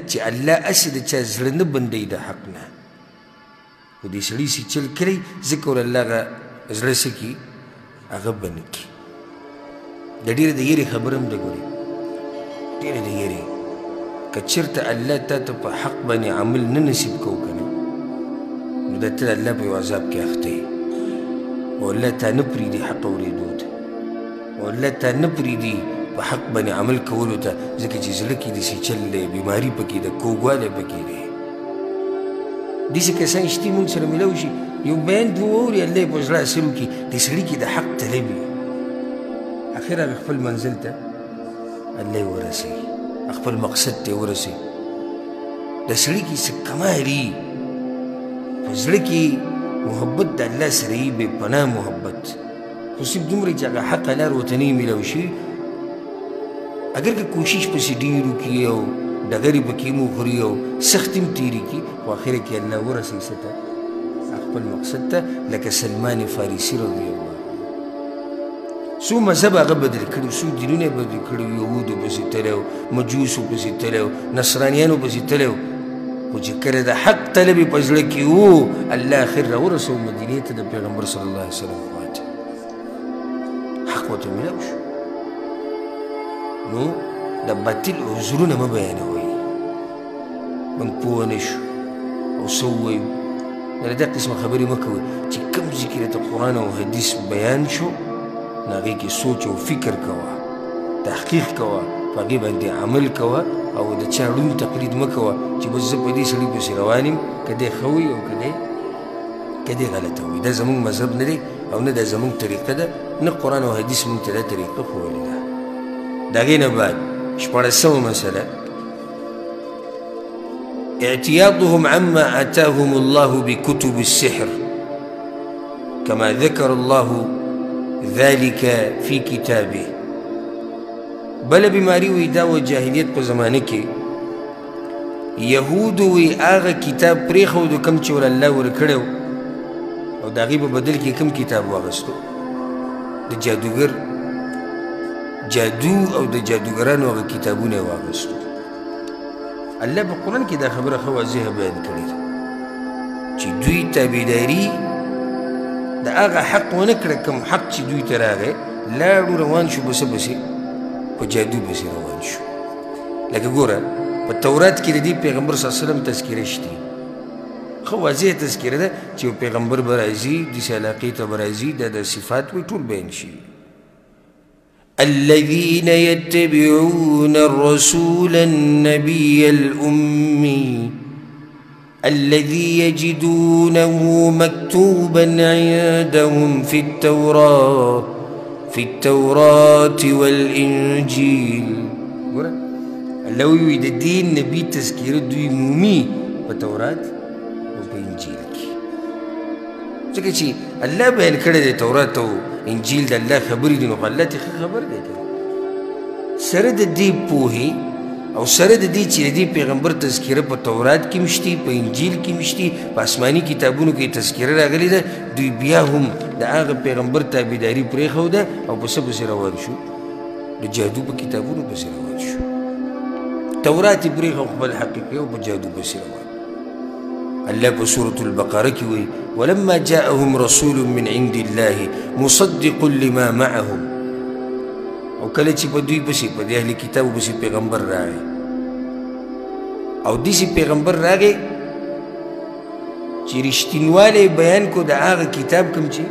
چې الله هسې د چا زړه نه بندوي د حق نه، خو دې سړي سي چل کړی ځکه ور الله هغه زړه څه کړي، هغه بند کړي. د ډېرې د یرې خبره هم ده، ګورې ډېرې د یرې، که چېرته الله تا ته په حق باندې عمل نه نصیب کو که نه، نو دا ته د الله په یو عذاب کې اخته یې، او الله تا نه پرېږدي حق اورېدو ته، او الله تا نه پرېږدي په حق باندې عمل کولو ته، ځکه چې زړه کې داسې چل دی، بیماري پکې ده، کوږوالی پکې دی. داسې کسان شته موږ سره میلاو شي، یو بیان دوه واوري، الله یې په زړه اثر وکړي، دې سړي کې د حق طلب وي، اخر هغه خپل منزل ته الله یې ورسوي، خپل مقصد ته یې ورسوي. د سړي کې څه کمال وي، په زړه کې محبت د الله سره وي، بې پناه محبت، خو صرف دومره چې هغه حقه لار ورته نه وي میلاو شوي، اگر که کوشش پسې ډېر وکړي او ډغرې پکې هم وخوري او سختې هم تېرې کړي، خو اخره کې الله ورسوي څه ته، خپل مقصد ته. لکه سلمان فارسي رضی الله څو مذهب هغه بدل کړي، څو دینونه یې بدل کړي، یهودو پسې تللی و، مجوسو پسې تللی و، نصرانیانو پسې تللی و، خو چې کله د حق طلب یې په زړه کې و، الله اخر راورسوه مدینې ته د پیغمبر صلی الله علیه وسلم خوا ته، حق ورته میلاو شو. نو د باطل عذرونه مه بیانوئ، موږ پوه نه شو او څه ووایو، نه دا قسمه خبرې مه کوئ. چې کوم ځای کې راته قرآن او حدیث بیان شو، نو هغې کې سوچ او فکر کوه، تحقیق کوه، په هغې باندې عمل کوه، او د چا ړوند تقلید مه کوه چې بس زه په دې سړي پسې روان یم، که دی ښه وي او که دی غلطه وي. دا زموږ مذهب نه دی او نه دا زموږ طریقه ده، نه قرآن او حدیث موږ ته دا طریقه ښوولې ده. د هغې نه بعد شپاړسمه مسله، اعتياضهم عما آتاهم الله بكتب السحر كما ذكر الله ذلك في كتابه. بله بیماري وي دا و جاهلیت په زمانه کې یهودو وي هغه کتاب پرېښودو کوم چې ور الله ورکړی و، او د هغې په بدل کې کوم کتاب واغستو، د جادوګر جادو او د جادوګرانو هغه کتابونه یې واغستو. الله په قرآن کې دا خبره ښه واضحه بیان کړې ده چې دوی تابعداري د هغه حق ونه کړه کوم حق چې دوی ته راغی، لاړو روان شو، په څه پسې، په جادو پسې روان شو. لکه ګوره په تورات کې د دې پیغمبر صلی الله علیه وسلم تذکره شته، ښه واضح تذکره ده چې یو پیغمبر به راځي، داسې علاقې ته به راځي، دا د صفات وي ټول بیان شوي. الذين يتبعون الرسول النبي الأمي الذي يجدونه مكتوبا عندهم في التوراة والإنجيل. الله وی د دین نبی تذکره دوی مومي په تورات او په انجیل کې، ځکه چې الله بیان کړی دی تورات او انجیل د الله خبرې دي، نو خو الله ته ښه خبر دی. سره د دې پوهې او سره د دې چې د دې پیغمبر تذکره په تورات کې هم شتي، په انجیل کې هم شتي، په آسماني کتابونو کې تذکره راغلې ده، دوی بیا هم د هغه پیغمبر تابعداري پرېښوده او په څه پسې روان شو، د جادو په کتابونو پسې روان شو. تورات یې پرېښود خپل حقیقي او په جادو پسې روان. الله په سورة البقرة کې وایي ولما جاءهم رسول من عند الله مصدق لما معهم. او کله چې په دوی پسې، په دې اهل کتابو پسې پیغمبر راغی، او داسې پیغمبر راغی چې رښتینوالی بیان کو د هغه کتاب کوم چې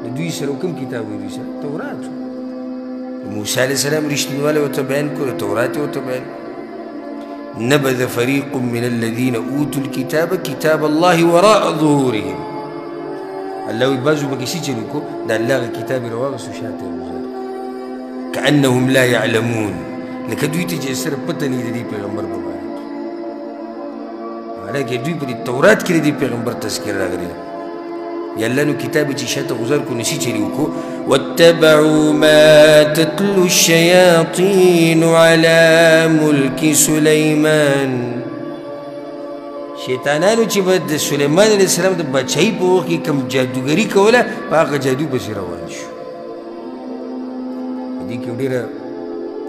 د دوی سره کوم کتاب وي، دوی سره تورات و. موسی علیه السلام رښتینوالی ورته بیان کړو، د تورات یې ورته بیان. نبذ فريق من الذين أوتوا الكتاب كتاب الله وراء ظهورهم. الله وی بعضو پکې څه چل وکړو، د الله هغه کتاب یې راواغستو شاته یې وغورځول، كأنهم لا يعلمون، لکه دوی ته چې سره پته نه وي د دې پیغمبر په باره کې. حالانکه دوی په دې تورات کې د دې پیغمبر تذکره راغلې ده. یا الله نو کتاب یې چې شاته غوځار کړو نو څه چل یې وکړو، واتبعوا ما تتلو الشياطين على ملك سليمان. شیطانانو چې به د سلیمان علیه السلام د بادشاهي په وخت کې کوم جادوګري کوله، په هغه جادو پسې روان شو. په دې کې ډېره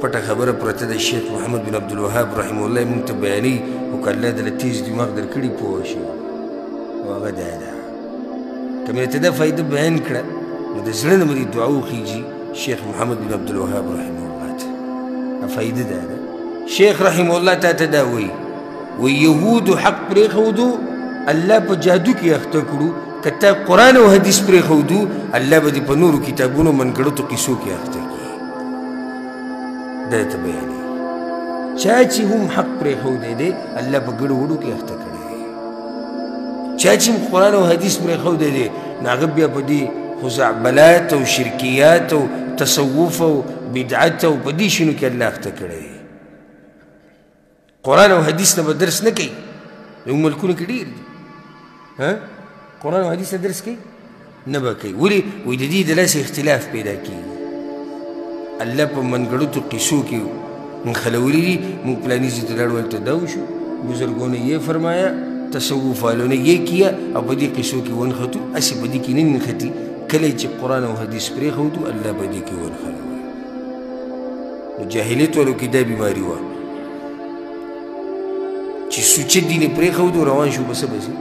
پټه خبره پرته ده، شیخ محمد بن عبدالوهاب رحمه الله یې موږ ته بیانوي، خو که الله درله تیز دماغ درکړي پوه شي، او هغه دا ده که مې درته دا فایده بیان کړه نو د زړه نه به دې دعا وخیږي شیخ محمد بن عبدالوهاب رحمه الله ته. فایده دا ده، شیخ رحمه الله تا ته دا وایي، وایي یهودو حق پرېښودو، الله په جادو کې اخته کړو، که تا قرآن او حدیث پرېښودو الله به دې په نورو کتابونو منګړتو قصو کې اخته کړي. دا ته بیانوي چا چې هم حق پرېښودی دی الله په ګړو وړو کې اخته کړی دی، چا چې هم قرآن او حدیث پرېښودی دی نو هغه بیا په دې خزعبلات او شرکیات او تصوف او بدعت او په دې شیونو کې الله اخته کړی دی. قرآن او حدیث نه به درس نه کوي، زموږ ملکونو کې ډېر دي، قرآن او حدیث نه درس کوي نه به کوي. ولې؟ وایي د دې د لاسه اختلاف پیدا کېږي. الله په منګړتو قصو کې نښلولي دي، موږ پلاني ځای ته لاړو هلته دا وشو، بزرګو نے یې فرمایا، تصوف والو نے یې کیا، او په دې قصو کې ونښتو. هسې په دې کې نه نښتي، کله چې قرآن او حدیث پرېښودو الله په دې کې ونښلول. نو جاهلیت والو کې دا بیماري وه چې سوچه دین یې پرېښودو، روان شو په څه پسې؟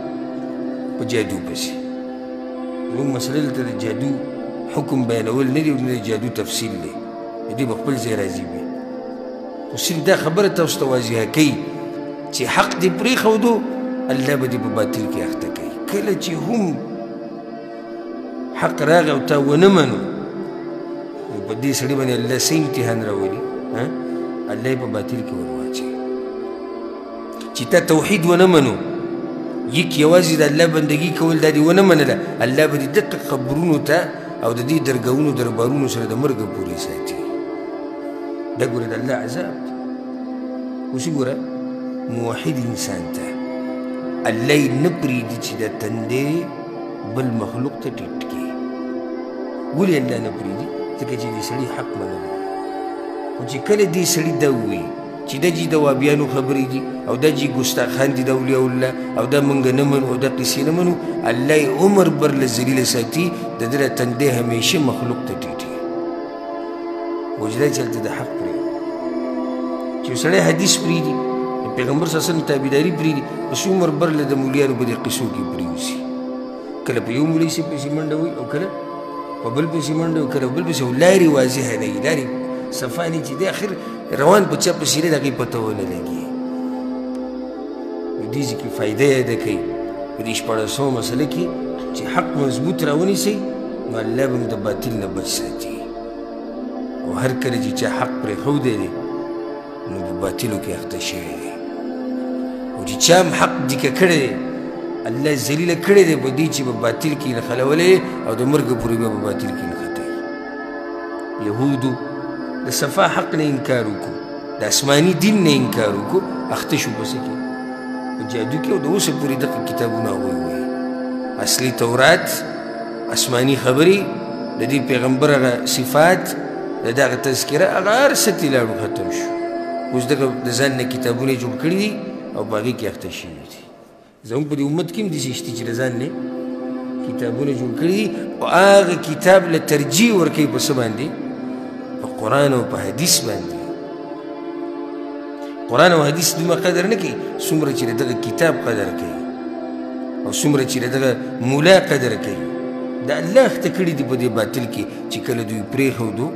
په جادو پسې. زموږ مسله دلته د جادو حکم بیانول نه دی او نه د جادو تفصیل دی، د دې په خپل ځای راځي بیا، خو صرف دا خبره تاسو ته واضحه کوي چې حق دې پرېښودو الله به دې په باطل کې اخته کوي. کله چې هم حق راغی او تا ونه منو نو په دې سړي باندې الله څه امتحان راولي؟ الله یې په باطل کې ورواچوي. چې تا توحید ونه منو، یک یوازې د الله بندګي کول دا دې ونه منله، الله به دې دقه قبرونو ته او د دې درګاهونو دربارونو سره د مرګه پورې ساتي. دا ګوره د الله عذاب دی. اوس وګوره موحد انسان ته الله یې نه پرېږدي چې د تندې بل مخلوق ته ټیټ کړي. ولې الله نه پرېږدي؟ ځکه چې دې سړي حق منلی. خو چې کله دې سړي دا ووایي چې دا جي د وابیانو خبرې دي او دا جي ګستاخان دي د اولیاء الله او دا مونږ نه منو او دا قصې نه منو، الله یې عمر بر له ذلیله ساتي، د ده تندی همیشه مخلوق ته ټیټي. وجدا چې هلته د حق پرېږدي، چې یو سړی حدیث پرېږدي، د پیغمبر صلی الله علیه وسلم تابعداري پرېږدي، بس عمر بر له د مولیانو په دې قصو کې پرېوځي. کله په یو مولوي صاحب پسې منډه وي او کله په بل پسې منډه او کله بل پسې، لارې واضحه نه وي، لارې صفا نه چې دی اخر روان په چا پسې دی د هغې پته ونه لګي. نو دې ځای کې فایده یاده کوي په دې شپاړسمه مسله کې چې حق مضبوط راونیسئ نو الله به هم د باطل نه بچ ساتي. او هر کله چې چا حق پرېښودی دی نو په باطلو کې اخته شوی دی، او چې چا هم حق دیکه کړی دی الله ذلیله کړی دی په دې چې په باطل کې نښلولی او د مرګ پورې بیا په باطل کې نښتی. یهودو د صفا حق نه انکار وکړو، د آسماني دین نه انکار وکړو، اخته شو په څه کې؟ په جادو کې. او د اوسه پورې دغه کتابونه هغوی وایي، اصلي تورات، آسماني خبرې، د دې پیغمبر هغه صفات، د دغه تذکره، هغه هر څه ترې لاړو ختم شو. اوس دغه د ځان نه کتابونه یې جوړ کړي دي او په هغې کې اخته شوي دي. زموږ په دې امت کې هم داسې شته چې د ځان نه کتابونه جوړ کړي دي او هغه کتاب له ترجیح ورکوي په څه باندې؟ په قرآن او په حدیث باندې. قرآن او حدیث دومره قدر نه کوي څومره چې د دغه کتاب قدر کوي او څومره چې د دغه مولا قدر کوي. د الله اخته کړي دي په دې باطل کې چې کله دوی پرېښودو